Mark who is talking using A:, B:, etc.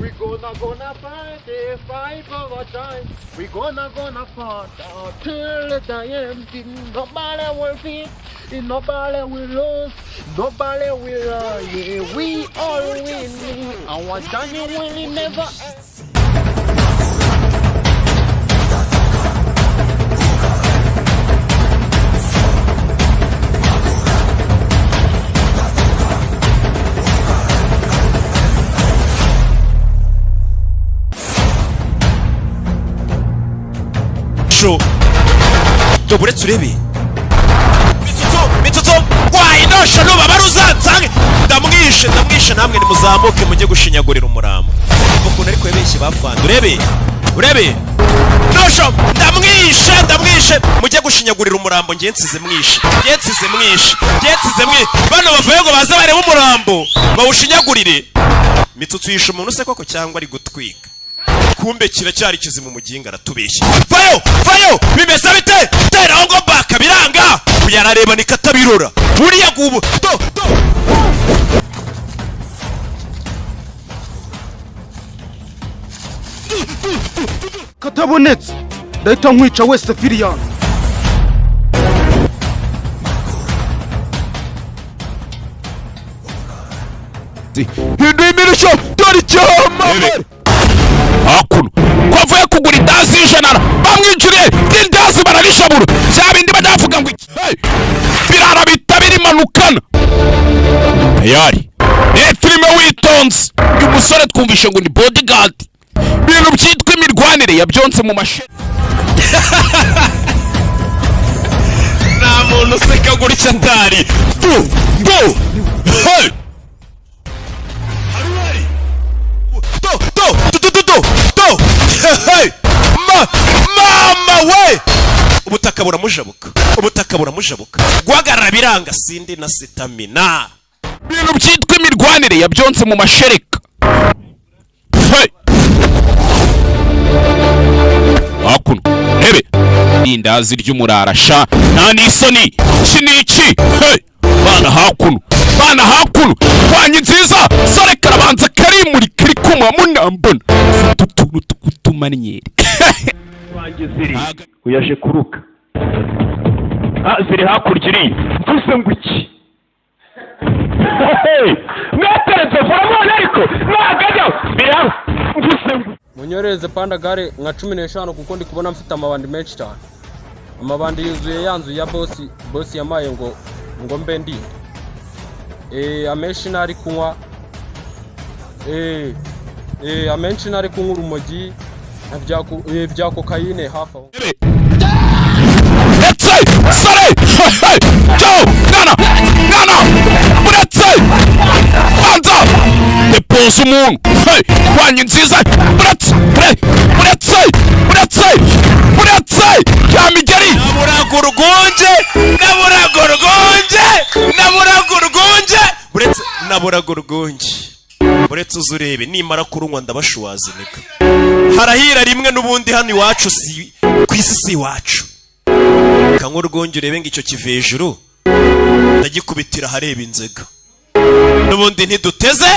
A: We gonna gonna fight the fight for our time. We gonna gonna fight till the end. Nobody will win, nobody will lose, nobody will yeah, we all win. Our journey will never end.
B: Sho dobe, uretse urebe mitsutsu, mitsutsu wayinosha nubabara uzansange. Ndamwishe, ndamwishe. Namwe nimuzamuke mujye gushinyagurira umurambo. Ukuntu ariko yabeshye bafanda, urebe, urebe nosho. Ndamwishe, ndamwishe, mujye gushinyagurira umurambo. Ngiye nsize mwishe, ngiye nsize mwishe, ngiye nsize mwishe. Bano bavuye ngo baze barebe umurambo bawushinyagurire. Mitsutsu yishe umuntu se koko cyangwa ari gutwika? Kumbe kiracyari kizima. Umuginga aratubeshya. Vayo, vayo, bimeze bite? Tera aho ngo baka biranga. Uyu arareba niko atabirora buriya gubu do do.
C: Katabonetse ndahita nkwica wese filiyani.
D: Hinduye imirishyo, dore icyamamare hakuno ko avuye kugura indazi y'ijana. Bamwinjiriye indazi bararishabura, bya bindi bajya ngo iki. Hey! Birara bita birimanukana tayari. Reba filime witonze. Uyu musore twumvishe ngo ni bodyguard, ibintu byitwa imirwanire yabyonse mu mashini.
B: Nta muntu useka gutya atari du du. Hey! Do do do do do do. Hey! Ma mama we, ubutaka buramujabuka, ubutaka buramujabuka, guhagarara biranga, sindi na stamina.
D: Ibintu byitwa imirwanire yabyonse mu mashereka. Hey! Hakuno rebe indazi ry'umurara sha, nta n'isoni. Iki ni iki? Hey! Bana hakuno, bana hakuno, wanyi nziza sore karabanza karimurika iri kumwa munambona ufite utuntu tw'utumanyeri.
E: Wanjye ziri uyaje kuruka. Ah, ziri hakurya iriya. Mvuze ngo iki? Hey! Mwateretse foramone ariko ntabwo ajya biraho. Mvuze ngo
F: Munyoreze pandagare nka 15 kuko ndi kubona mfite amabandi menshi cyane. Amabandi yuzuye ya nzu ya bosi. Bosi yamaye ngo mbe ndi amenshi nari kunywa amenshi nari kunywa urumogi na bya kokayine hafi aho.
D: Ndetse sore cyo mwana mwana, uretse banza depoza umuntu. Hey, wanyu nziza, uretse uretse uretse uretse ya migeri.
B: Naburaga urwunge, naburaga urwunge, naburaga urwunge, uretse naburaga urwunge, uretse uze urebe nimara kurunywa ndabashuwazinika. Harahira rimwe n'ubundi hano iwacu si ku isi, si iwacu. Kanywa urwunge urebe ngo icyo kiva hejuru ndagikubitira ahareba inzega. N'ubundi ntiduteze.